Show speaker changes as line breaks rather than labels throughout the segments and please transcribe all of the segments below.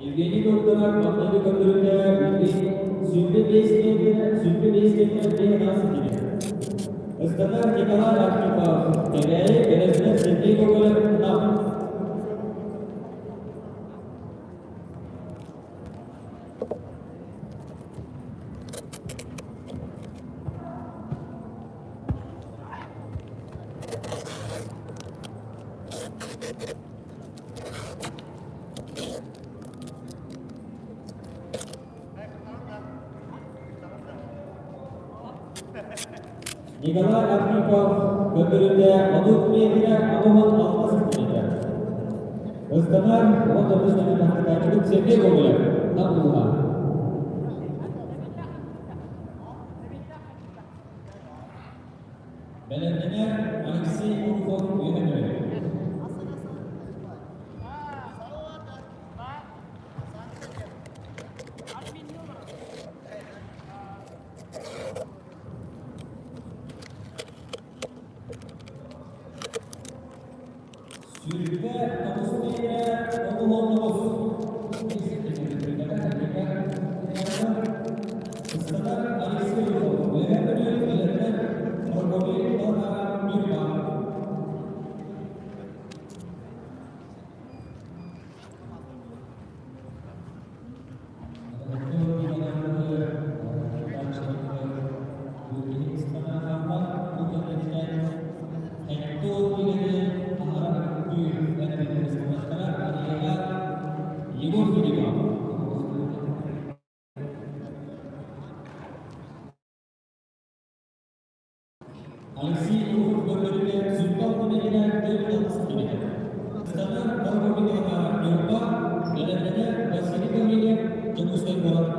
Евгений Докторов маҥнайгы көрдөрүүтэ 25 метр 25 метр 5 сантиметр. Ыстанар Николай Архипов, Кэбээйи бэлэмнэр Сергей Гоголев Нам. Николай Архипов көрдөрүүтэ 30 метрэ 86 сантиметр. Ыстанар 19 нөмер Сергей Гоголев, Нам улууһа. Бэлэмнэнэр Алексей Уруков үөрэнэр. Сүүрбэ тоҕус миэтэрэ 99. Ыстанар Алексей Уруков үөһээ Бүлүү бэлэмнэр Прокопий Балаҕан Ньурба. Егор Филиппов. Алексей Егоров көрдөрүүгэ Сунтаар түмэлигэр 4 сантиметр. Ыстанар Барбабикова Ньурба, бэлэмнэнэр Василий Гаврильев, Дьокуускай куорат.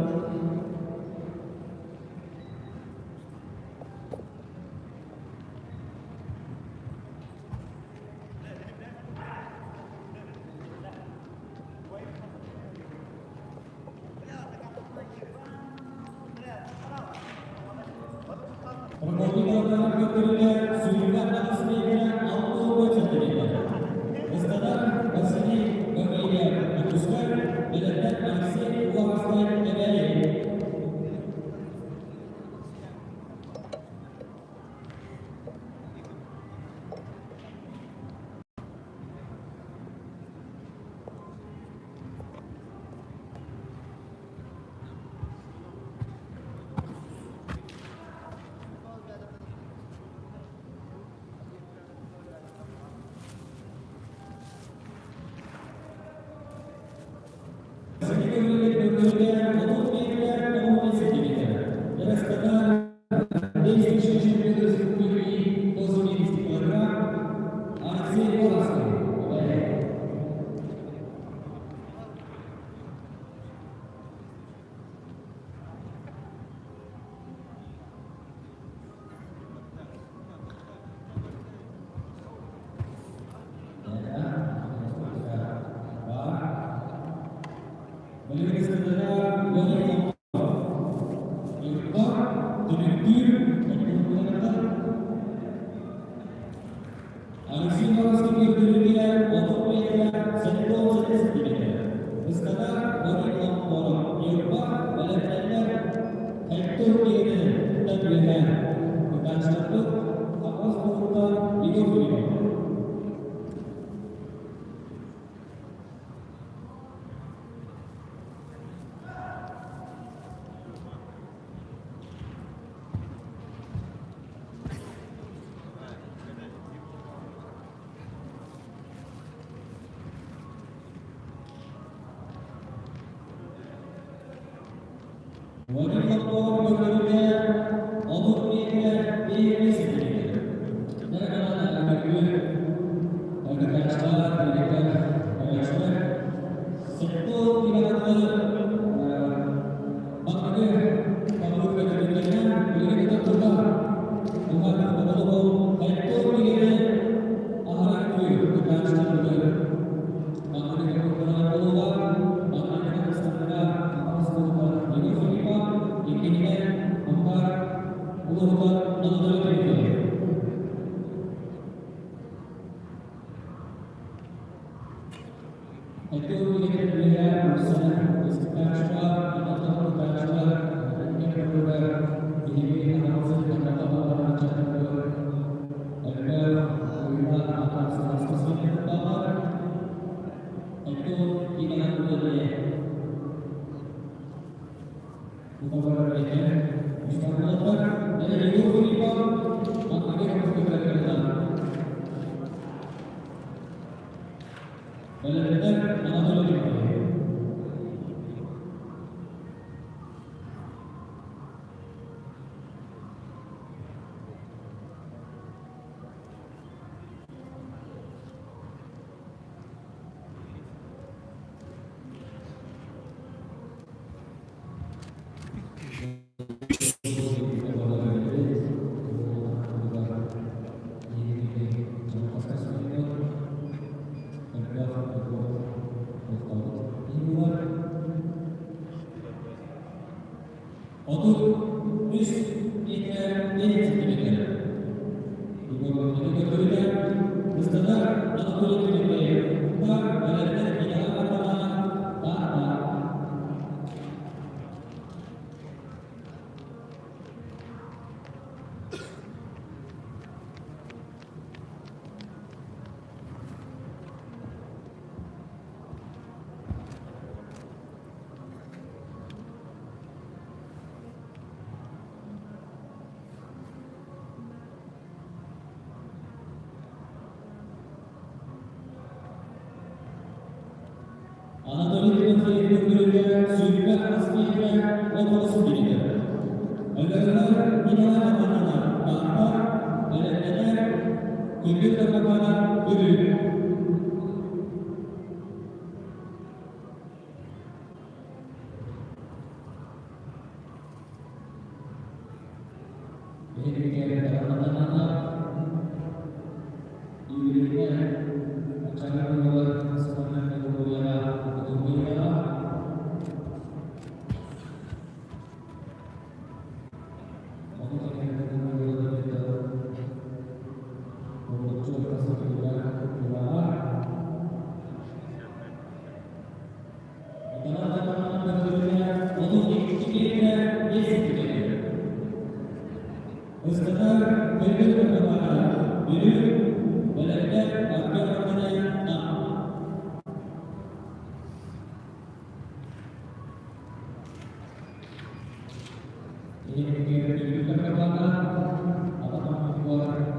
Прокопий көрдөрүүгэ сүүрбэ аҕыс миэтэрэ 64 сантиметр. Ыстанар Василий Гаврильев, Дьокуускай, бэлэмнэр Алексей Улаҕаскай Кэбээйи. Действующий чемпион республики по 70 килограмм Алексей Волосков. Алексей Воровский көрдөрүүгэ 30 метр 78 сантиметр. Ыстанар Вадим Ломпоров Ньурба бэлэмнэннэр Хектор киһини тутан үөһэ. Ытааччыларбыт Хаҥалас улууһуттан Егор Филиппов. Вадим Лобков көрдөрүүгэ 30 метр 5 сантиметр. Arkadaşlar, birlikte arkadaşlar, Сотто километр маҥнайгы хонук көрдөрүүтүнэн билигин да турар. Уһаатах бодолоҕу хойдуох билигин аһара күй ытааччыларбытын маҥнайгы курдук буолуоҕа. Маҥнайгы ыстатыйа аҕыс буолуоҕа Егор Филиппов, иккиһинэн Ампар улууһугар Анатолий Тимофеев. Өттүк үлэтин үлэһэ үксэ ыстааччылар, анатан ытааччылар икки биһиги анаҕас ыччаттарбыт элбэх уйулаах атааксаласпыттаахтар. Оттон кимэн үлэлиэ Упакование. Установка. Это Егор Филиппов. Бэлэмнэр Анатолий Николаев. 33 metre 5 santimetre. Мыстанар Анатолий Тимофеев, Уктар Бэлэмнэр Николай Мартанана, Таатта. Анатолий Тимофеев көрдөрүүгэ 28 миэтэрэ 30 сантиметр. Өлөрөнөр Николай Мартанана, Таатта, Бэлэмнэнэр Күндүл Тарбакана, Бүлүү. Ыстатар Көйгө Көмөҕө Бүлүү Бэлэмнэр Арга Аргыны Нам. Иһигэр Бүлүү Көмөҕө Атаман Атар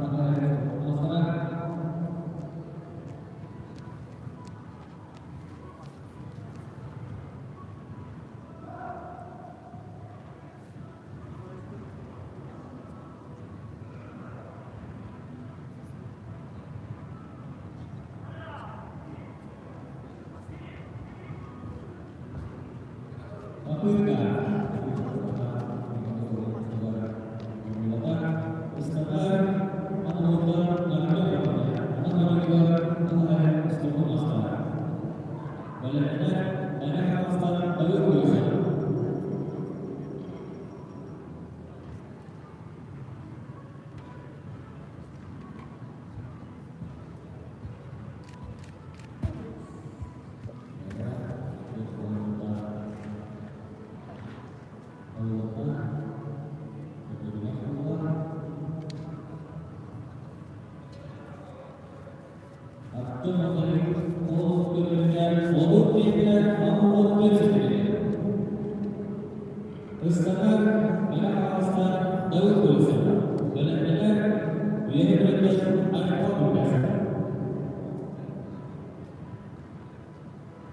Ыстанар Мэҥэ Хаҥаластан Дауд Колесов, бэлэмнэнэр Үөһээ Бүлүүттэн Артем Лукасов.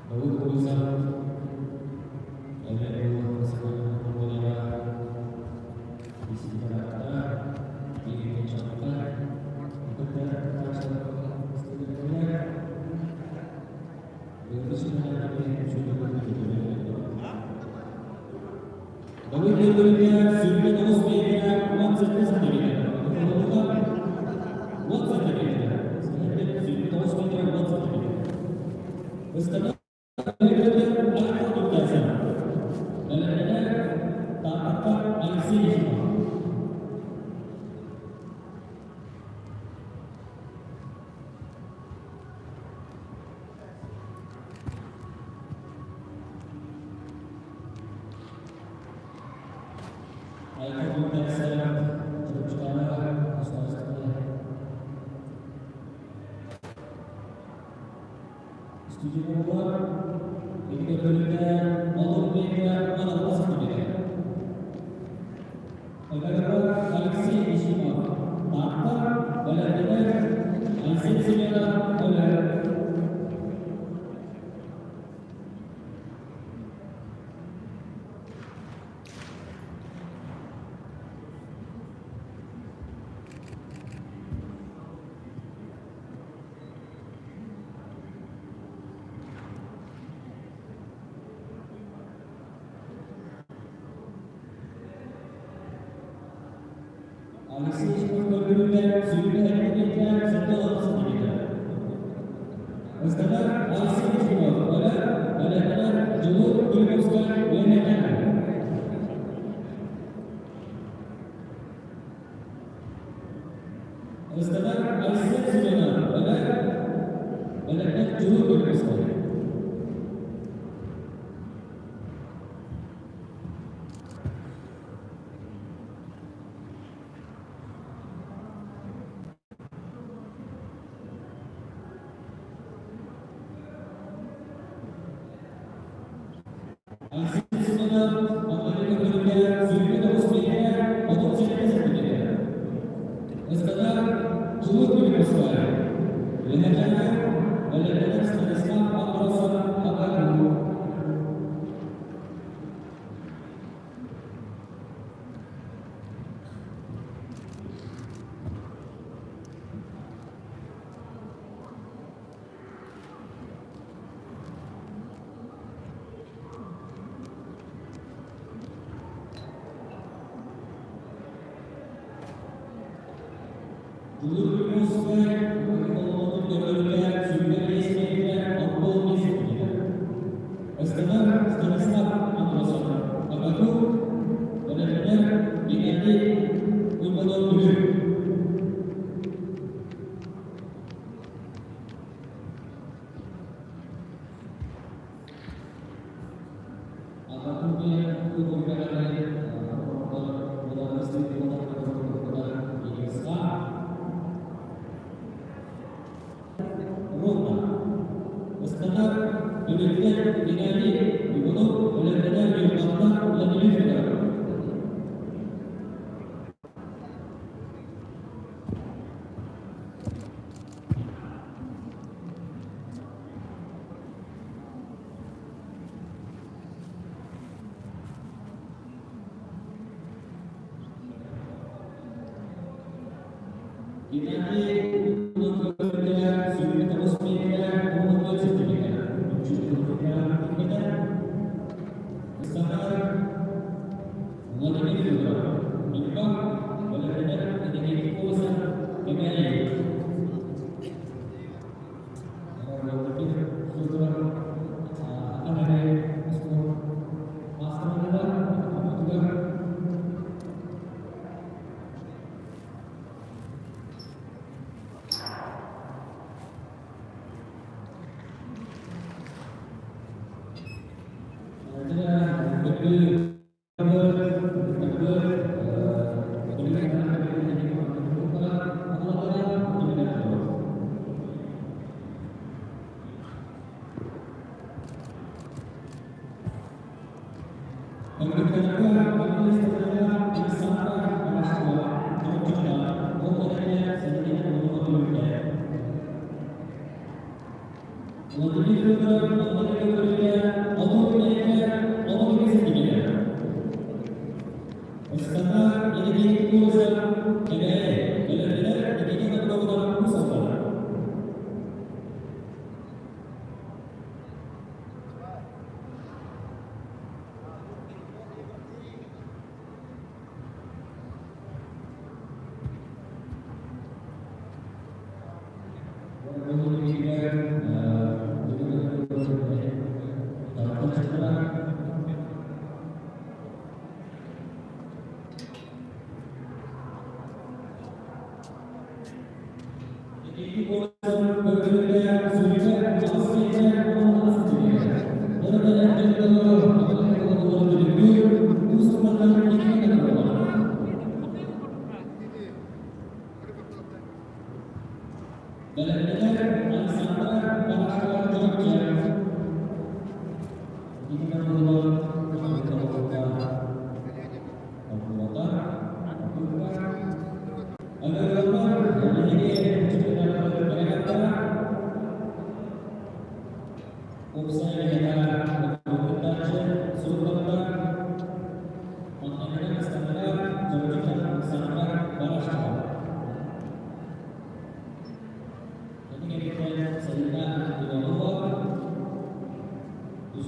Дауд Колесов Давыд Егорович 29 миэтэрэ 17 сантиметр. 10 сантиметр. 29 миэтэрэ 10 сантиметр. Ыстана Бэлэмнэнэр Тааттаттан Алексей Ефимов. Айхал Бэрсэрэп Чурапчытааҕы государственнай студия икки көрүҥэ олох миэтэрэ 16 сантиметр. Ыҥырыга Алексей Ефимов, Таатта, бэлэмнэнэр Айсен Семенов өлөр. Алексей Ефимов көрдөрүүтэ 27 76 сантиметр. Ыстанар Алексей Ефимов өлөр, бэлэмнэнэр Дьулуур Куликовскай үөрэнэр. Ыстанар Айсен Семенов өлөр, бэлэмнэнэр Дьулуур Куликовскай. Айсен Семенов Антонина көрүҥэ 29 миэтэрэ 37 сантиметр. Ыстанар Дьулуур Куликовскай. Үөһээҥҥэ бэлэмнэнэр Станислав Андросов Агаку. Дьулуур Куликовскай олоҕун көрөрүгэр 25 миэтэрэ 65 сантиметр. Ыстанар Станислав Андросов Агаку бэлэмнэнэр Геннадий Уйбанов Бүлүү. Рота. Ыстанар Бүлүүттэн Геннадий Иванов бэлэмнэнэр Ньурбаттан Владимир Федоров. Геннадий Иванов 29 миэтэрэ 14 сантиметр. Ыстанар Владимир Федоров. Ньурба бэлэмнэнэр энергетик полоса Кэбээйи. Владимир Федоров атын эрэ спорт маастарынан омутугар Владимир Федоров Владимир Федорович 32 32 сантиметр. Ыстана энергетик полоса Кэбээйи, бэлэмнэнэр Никита Петровна Усова.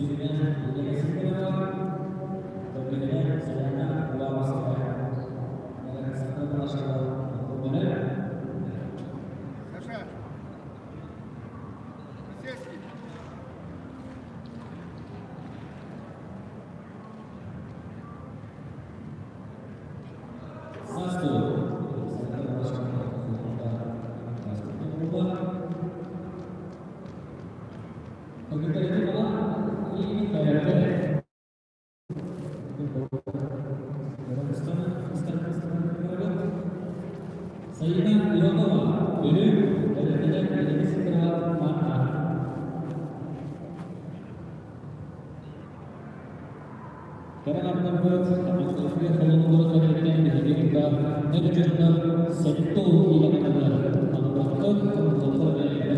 Үсүһүнэн Елена Сидорова, төрдүһүнэн Саяна Уваровская. Александра Балашова көмөлөр.
Саша! Полицейский!
Састу. Александра Балашова Сайына Ионова, Өлүү, бэлэмнэнэр Елена Сидорова Манна. Кэрэ аҥардарбыт Аммосовскай холонолоро кэнниттэн биһиги кытта эр дьоннор сэттэ уон киилэ анамматтар, онтон бэйэлэрэ.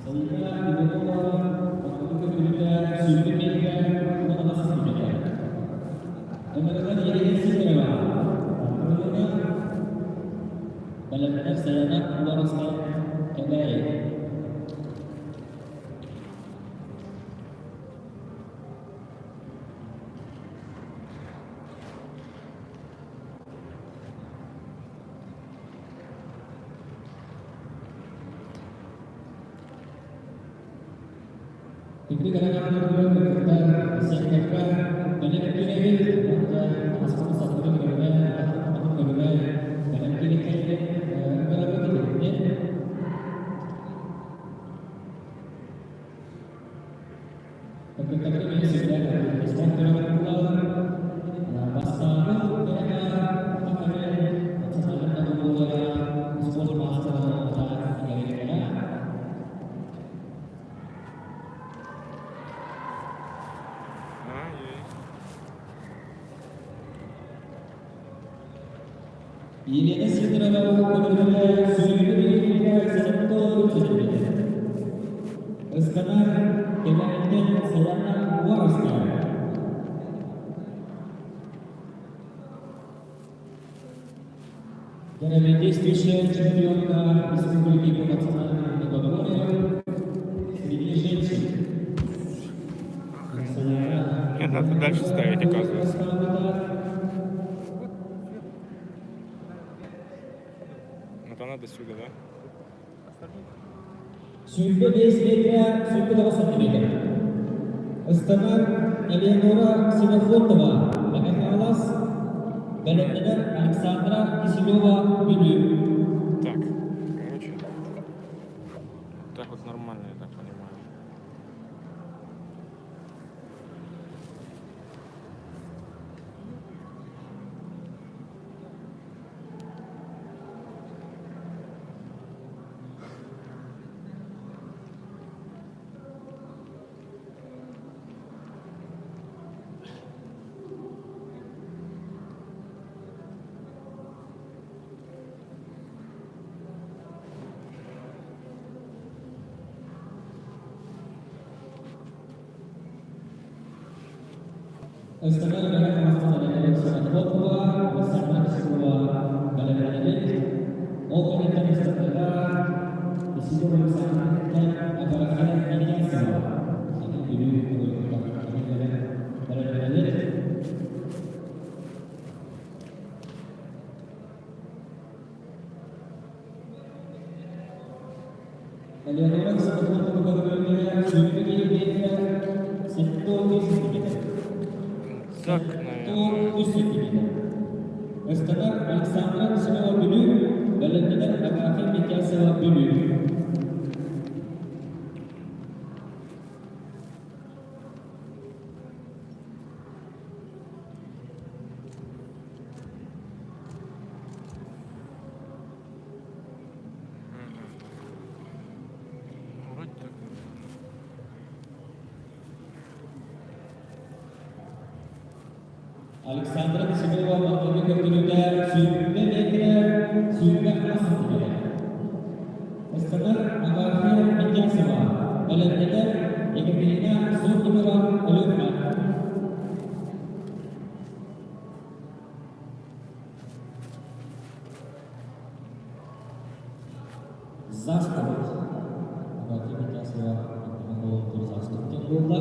Сайына Иванова Хотугу көтүүтэ сүүрбэ миэтэрэ уонна сантиметр. Ыҥырыгар Елена Сидорова Ыҥырыга бэлэмнэнэр Сайына Уваровская Кэбээйи. Ити гранаталары кытта секторга бэлэм киирэбит уонна таҥаспытын саппытын көрүнэ, атахпытын көрүнэ бэлэм киириэхтэйбит ыҥырабыт итинник. Кыргыттарга эмиэ сүрдээх интэриэстээх көрөр буолаллар. Бастаабыт кэмэ саха сирин национальнай доҕуһуоллара спорт маастара иҥэрилиннэ. Елена Сидорова көрүллэ сүүрбэ бириэмэ сэттэ ситиммитэ. Ыстанар кэлээттэн Саяна Уваровская. Действующая чемпионка республики по национальному многоборью среди женщин.
Нет, надо дальше ставить, оказывается. Вот она до сюда, да?
25 метра 49 сантиметр. Ыстанар Элеонора Ксенофонтова, Мэҥэ Хаҥалас, бэлэмнэнэр Александра Киселева, Бүлүү.
Так, короче, так вот нормально, я так понимаю.
Ыстанар Мэҥэ Хаҥаластан Елена Ксенофонтова, Александра Киселева бэлэмнэнэбит. Ол кэнниттэн ыстатыйа Исидор Александрович Абарахая Митясова атын Бүлүү оройуоттан бэлэмнэнэбит. Элеонора Ксенофонтова көрдөрүүгэ сүүрбэ километр 73 сантиметр.
Так, наверное.
73 сантиметр. Ыстанар Александра Киселева Бүлүү, бэлэмнэнэр Агафья Митясова Бүлүү.
Вроде так.
Александра Киселева маҥнайгы көрдөрүүтэ сүүрбэ миэтэрэ 22 сантиметр. Ыстанар Агафья Митясова, бэлэмнэнэр Екатерина Сотникова, Өлүөхүмэ. Заставит. Владимир Тарасова Заставит буолла.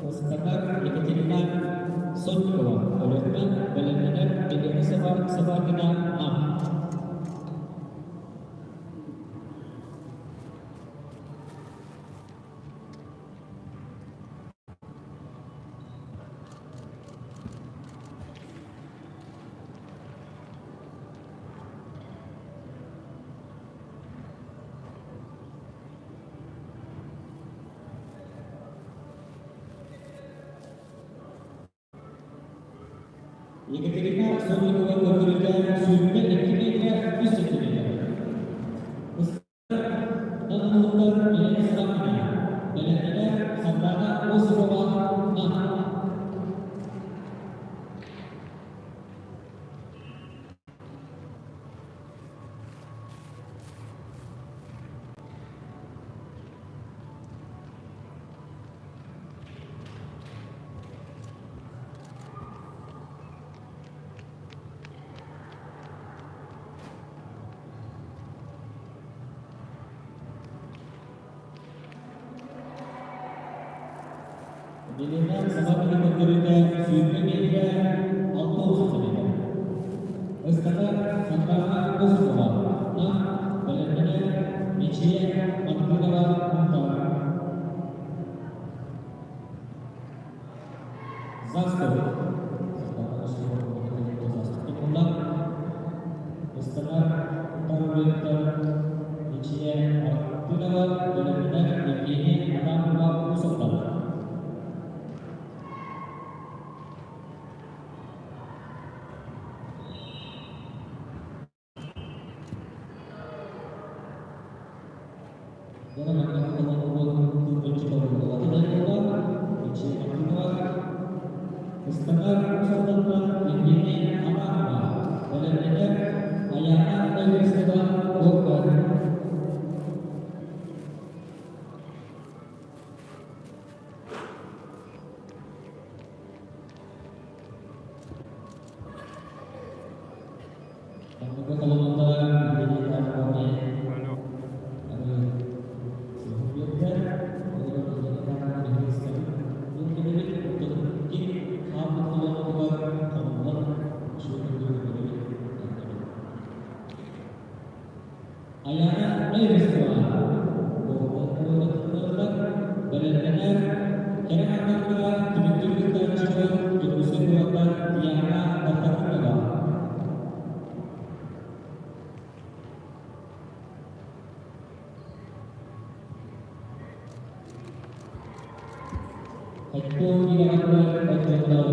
Ыстатар Екатерина Сотникова, Өлүөхүмэ, бэлэмнэнэр Елена Собакина, Нам. Екатерина Сотникова көрдөрүүтэ 22 метрэ 3 сантиметр. Нанылыктар Елена Собакина, бэлэмнэнэр Сардаана Осипова, Нам. Елена Собакина көрдөрүүтэ 20 метрэ 6 сантиметр. Ыстатар Сардаана Осипова, Нам, бэлэмнэнэр Мичийэ Мартынова, Сунтаар. Заставит. Сардаана Осипова заставит. Ыстатар Тарбыттар Мичийэ Мартынова, бэлэмнэнэр Евгения Адамова, Уус-Алдан. Ыстанар Уус-Алдантан Евгения Адамова, бэлэмнэнэр Айаана Эверстова, Горькай. Бастакы колонната Евгений Адамова
Алло.
Айаана Эверстова бэлэмнэнэр кэрэ аҥаарга түмүктүүр кыттааччыбыт Дьокуускай куораттан Диана Тартакунова. Хоккей лигаҕа отчуоттар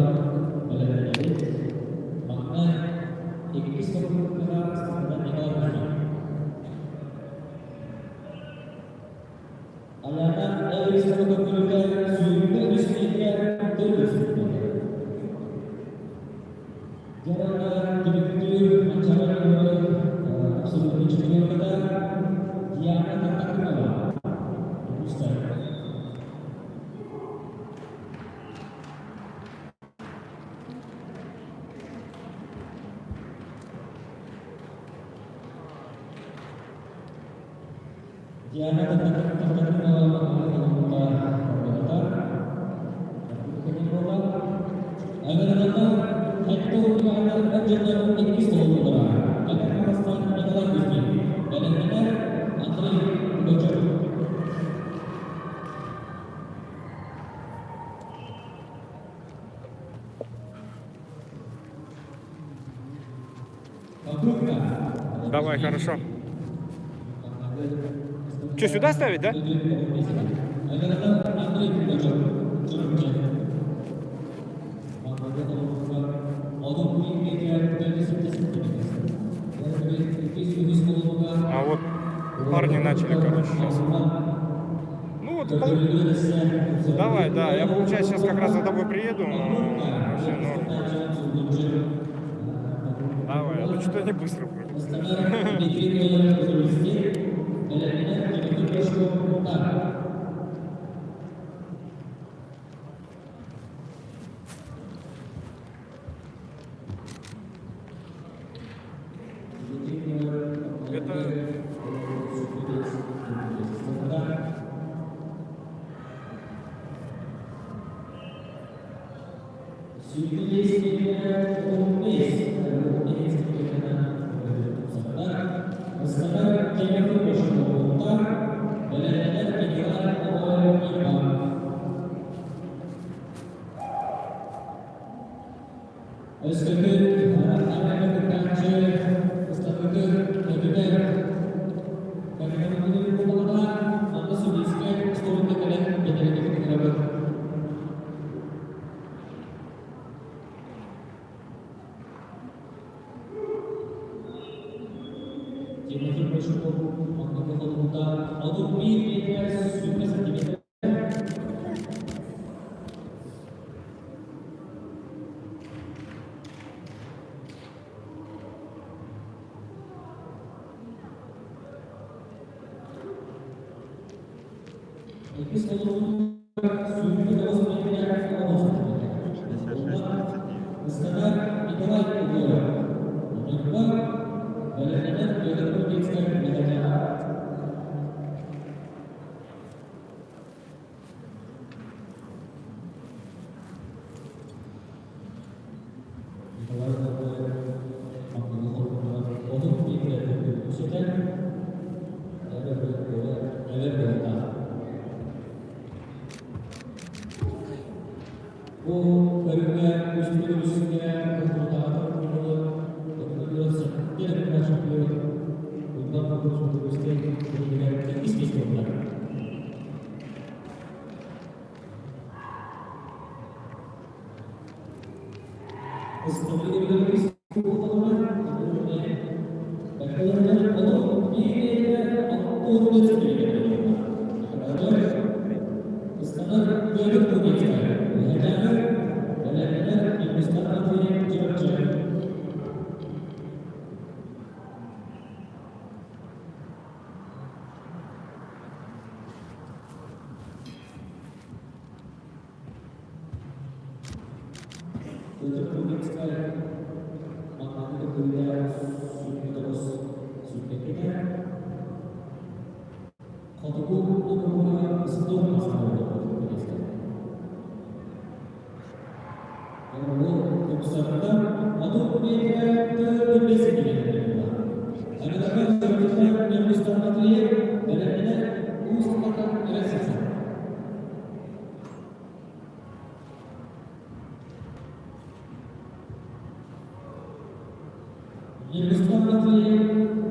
бэлэмнэнэбит. Манна иккис попыткаҕа Степан Николаевич Айаана Эверстова көрдөрүүтэ 23 миэтэрэ 4 сантиметр. Дьэ түмүктүүр Манчаары абсолютный чемпионката Диана Тартакунова. Дьокуускай. Диана Тартакунова Агыралата хатта урбааннар дьоннор иккис толордулара. Агыраластан Николай Кузьмин, бэлэмнэнэр Андрей Пугачев.
Давай, хорошо. Что, сюда ставить, да?
Агыралата Андрей Пугачев, Чурапчы.
А вот парни начали, короче, сейчас. Ну вот, давай, да. Я, получается, сейчас как раз за тобой приеду. Вообще, ну, давай, а то что-то не быстро будет.
Өскөтүн араҥа кыттааччы ыстатыытын көтүтэр кэрэхсэбиллээх буоллаҕына, манна судейскай остуолга кэлэн бэтэринэри кытарабыт. Тимофей Большаков маҥнайгы холбуута 31 миэтэрэ 100 сантиметр. Иккис холобурга 109 миэтэрэ 10 сантиметр.
66-39.
Ыстанар Николай Егоров. Ньурба бэлэмнэнэр Петр Кузнецкай Мэхэдьэҕэ. Николай Егоров маҥнайгы холобурга 31 миэтэрэ үксэтэн, эбэр буолтаах. Бу көрүҥҥэ үс төгүл үсүҥҥэ Култаҕатар кубогы 2007 чемпион Уйбан Павлович Мутугускай киһитигэр иккис миэстэ буолла. Хотугу уокуруга спорт маастара Тупсарда 30 миэтэрэ 45 сантиметр буолла. Аныгы сырдыктар Ньургустан Матвеев бэлэмнэнэр Уус Алдан РССР. Ньургустан Матвеев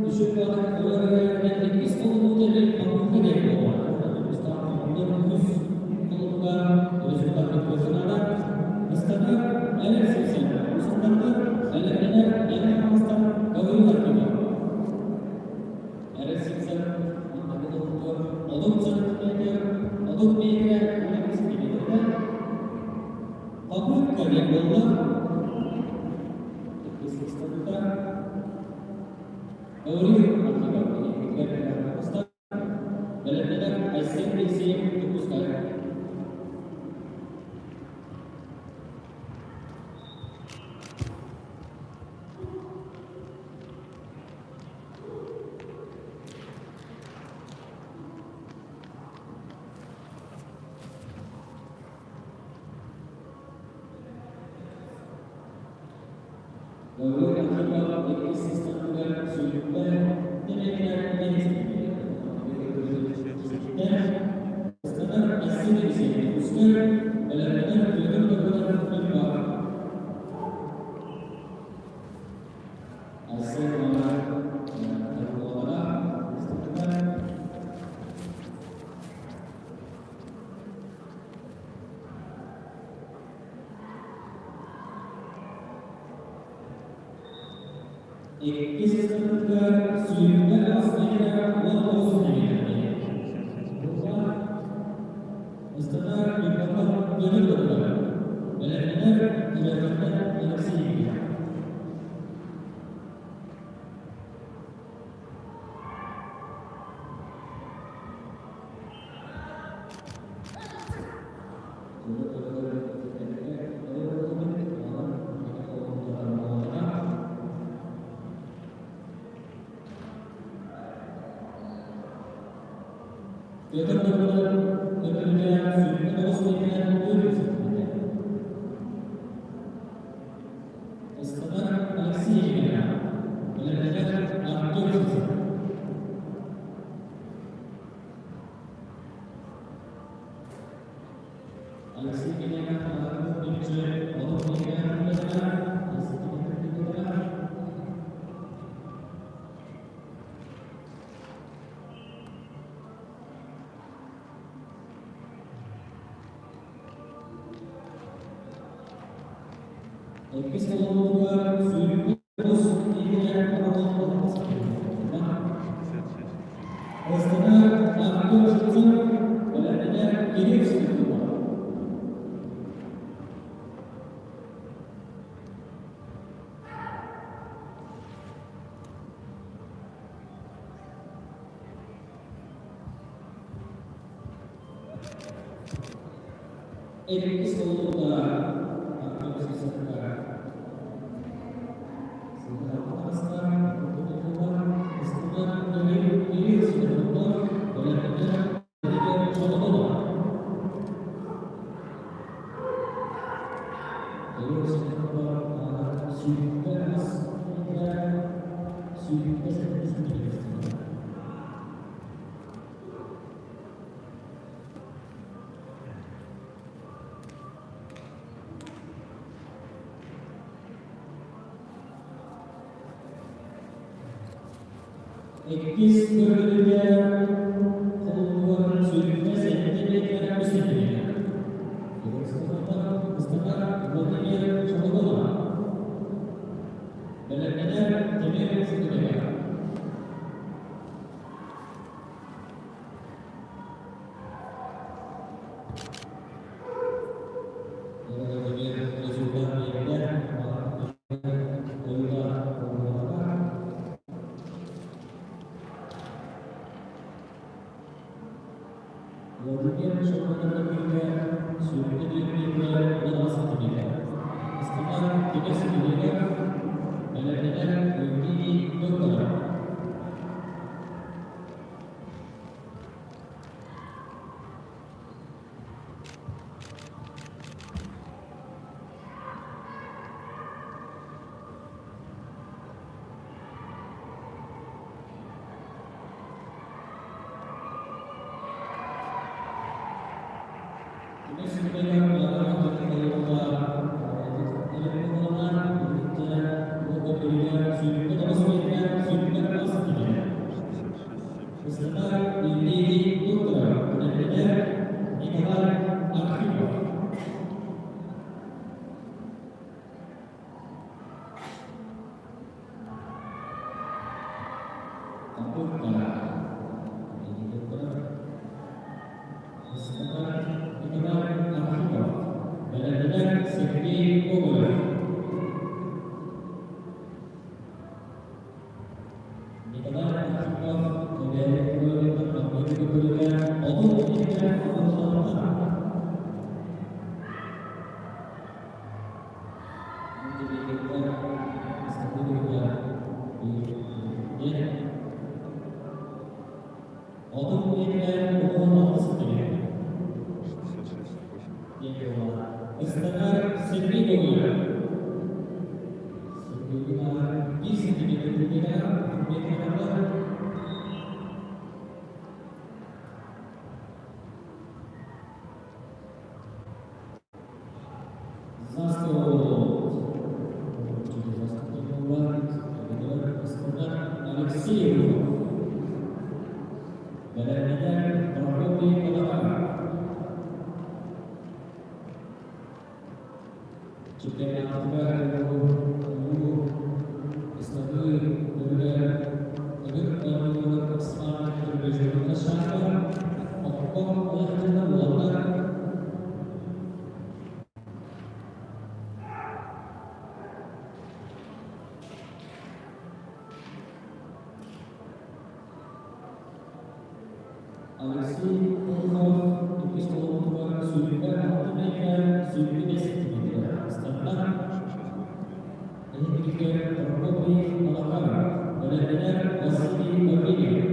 үчүгэй ыларыгар иккис холонуу кэлин Мамука диэн буолла. Ньургустан үс холонууга результат көрдөрдө. Ыстатар РССР Устаттар бэлэмнэнэр Мэҥэ Хаҥаластан Гаврил Архипов. РССР маҥнайгы 30 сантиметр, 30 миэтэрэ 12 сантиметрда Попытка диэн буолла. Иккис ыстатыта Гаврил Архипов диэн бэлэмнэнэр Айсен Алексеев Дьокуускай. Гаврил Архипов иккис ыстатыгар сүүрбэ Ыстанар Айсен Алексеев Дьокуускай, бэлэмнэнэр Петр Добрынов Ньурба. Айсен Торговара ыстатыга Иккис ыстатыгар сүүрбэ аҕыс миэтэрэ 19 сантиметр. Ыстатар Ньурбаттан Петр Добрынов. Бэлэмнэнэр Ивановна Алексей Ильин. Петр Докторов көрдөрүүтэ 29 миэтэрэ 4 сантиметр. Ыстанар Алексей Емельянов, бэлэмнэнэр Артур Сусин. Алексей Емельянов Артур Дмитриев олох Иккис олоҕугар сүүрбүс иитинэн Астана Артур Шевцов, бэлэмнэнэр Кирилл Светлов. Иккис олоҕугар Артур Шевцовка Иккис көрүлүүгэ холбуур сүүрбэ сэттэ миэтэрэ үс сантиметр. Владимир Шамагонов. Бэлэмнэнэр Тимир Сутунева. Владимир результат биэрдэ. Владимир Шамагонов сүүрбэ миэтэрэ 16 сантиметр. Ыстапаан Тимир Сутунева. Бэлэмнэнэр Евгений Докторов.
66,7.
Евгений Докторов, бэлэмнэнэр Николай Архипов. Попытка Евгений Докторов. Николай Архипов. Бэлэмнэнэр Сергей Гоголев. Николай Архипов бэлэмнэнэр 32 30 сантиметр.
66,8.
Ыстанар Сергей Гоголев. Сергей 1 сантиметр метр. За стол. Алексей Бэлэмнэнэр Прокопий Балаканов. Чемпионатыгар ыстаныы көрүҥэр ыгыр оонньуулар максимальнай көрдөрүүгэ шахтар, окко улаханна уоллар. Алексей Порохов иккис толоруутугар 26 миэтэрэ 25 сантиметр ыстанна.
66,8.
Эһигигэ Прокопий Балаканов, бэлэмнэнэр Василий Гаврильев.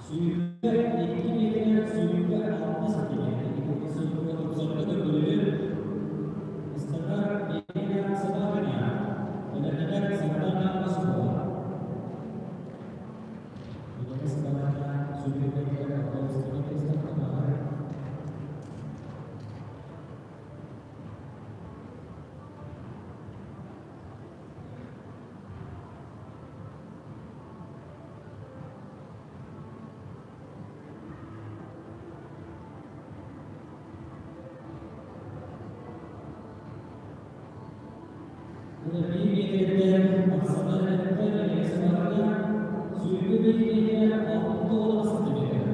Сүүрбэ 2 миэтэрэ 26 сантиметр. Тупсарга көрдөрүү. Ыстанар Елена Собакина. Бэлэмнэнэр Сардана Осипова. Елена Собакина 20 миэтэрэ 6 сантиметр ыстанар. 1 миэтэрэ Оксана Елена Собакина 21 миэтэрэ 69 сантиметр.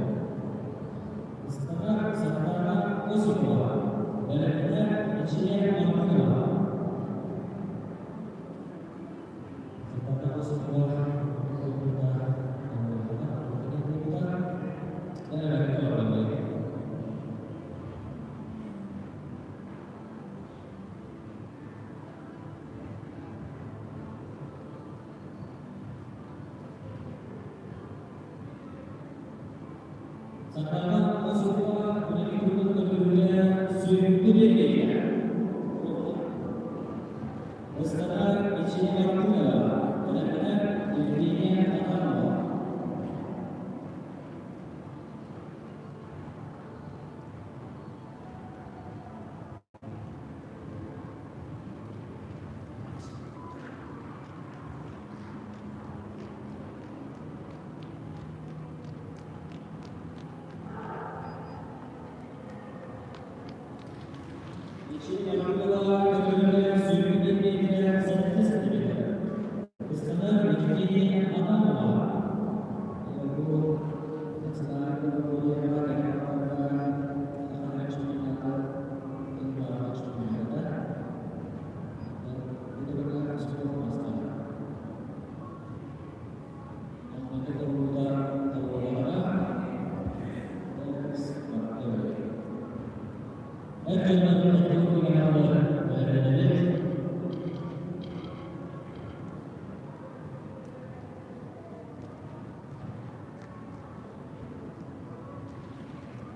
Ыстанар Сардана Осипова. Бэлэмнэнэр Мичийэ Мартынова. Сардана Осипова Сардана Осипова 12 көрдөрүүгэ 21 миэтэрэ. Ыстанар Мичийэ Мартынова. Бэлэмнэнэр Евгения Адамова. Мичийэ Мартынова көрдөрүүгэ 21 миэтэрэ 7 сантиметр. Ыстанар Евгения Адамова. Бу национальный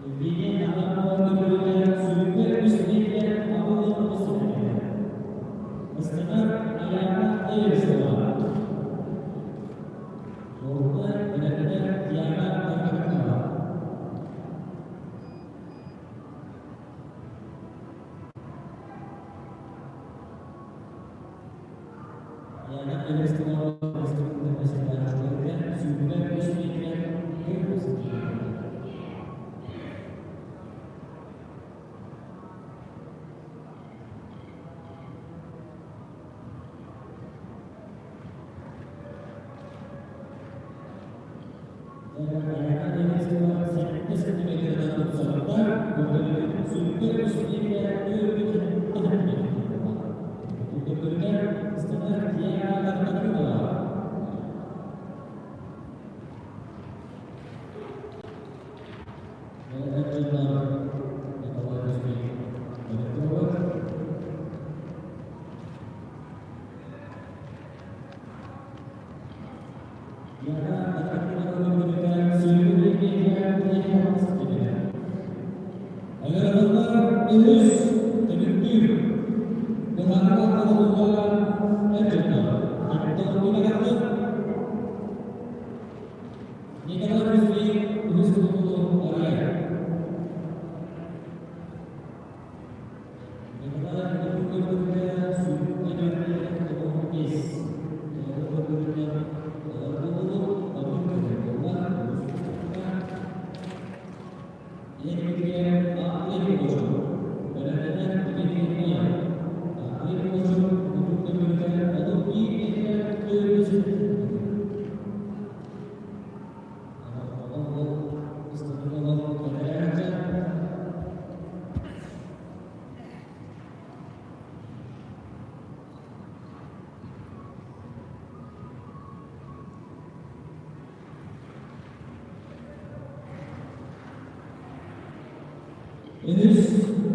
Евгения Адамова көрдөрүүгэ 23 миэтэрэ 69 сантиметр. Ыстанар Аяна Эверстова. Орто бэлэмнэнэр Диана Тарканова. Аяна Эверстова 23 миэтэрэ 40 сантиметр. Аяна Эверстова 8 сантиметрдан тупсарда, көрдөрүүтүн 23 миэтэрэ 4 сантиметр. Көрдөрүүгэ ыстанар Диана Тарканова. Эр Николай Кузьмин Валентинова. Диана Тарканова көрдөрүүгэ 21 миэтэрэ 2 сантиметр. Ыҥырыллар үһүс түмүктүүр быһаарыылаах оҥоһуллар эр дьоннор Антон Николай Кузьмин үһүс тутулу арыйар. Николай көрдөрүүгэ 24 95. Көрдөрүүгэ Бэлэмнэнэр Дмитрий Ноев. Андрей Кочев көрдөрүүгэ 31 миэтэрэ 4 сантиметр. Үһүс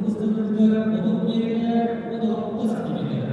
ыстаныытыгар 30 миэтэрэ 36 сантиметр.